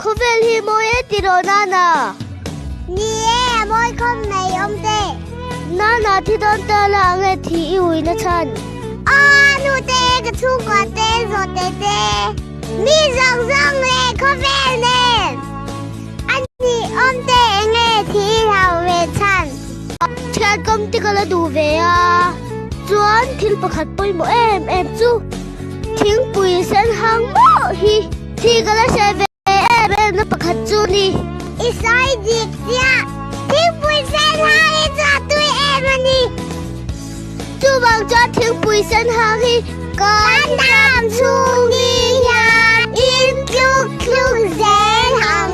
Khawvel hi mawi e tiraw Nana? Ni e, a mawi khawp mai awm te. Nana thi dawn ta la ang e thi i ui na chhan. Aw nute ka chhungkua te zawhte te mi zawng zawng leh khawvel nen a ni awm te enge thi i hlau ve chhan. Thian kawm te ka la duh ve a, chuan thil pakhat pawimawh em em chu thingpui sen hang mawh hi thi ka la hre ve em em na pakhat chu ni. I sawi dik chiah, thingpui sen hang hi chu a tui em a ni. Chuvang chuan thingpui sen hang hi kan dam chhung ni hian in tluk tluk zel ang.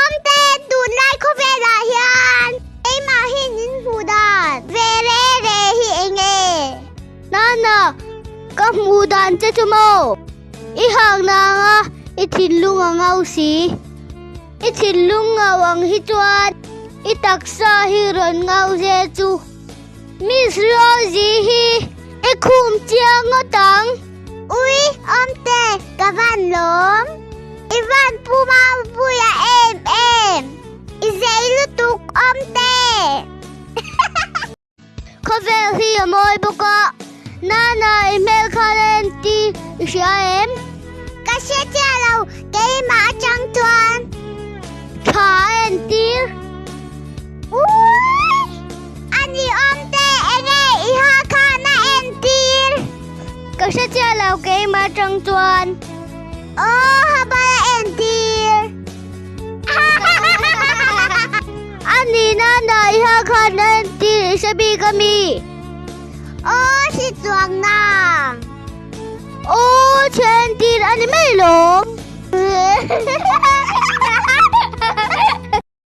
Awmte, tunlai khawvelah hian keimah hi min hmuh dan ve re re hi eng nge? Nana, ka hmuh dan che chu maw? I hak nang a, i thinlung a ngau si. I thinlung ngau ang hi chuan i taksa hi rawn ngau zel chu. Miss Rosie hi i khum chiang ngawt ang. Ui, Awmte, ka van lawm. I van pu Maupuia em em. I zei lutuk, Awmte. Khawvel hi a mawi bawk a, Nana i hmel kha la en tih i hria em? Ka hre chiah lo, keimah atang chuan tha a entir. Ui! A ni awm te enge i ha khan a entir? Ka hre chiah lo keimah atang chuan. Aw habal a entir. A ni nana i ha khan a entir i hre bik a mi? Aw hre chuang nang. Aw chhe entir a ni mai lawm.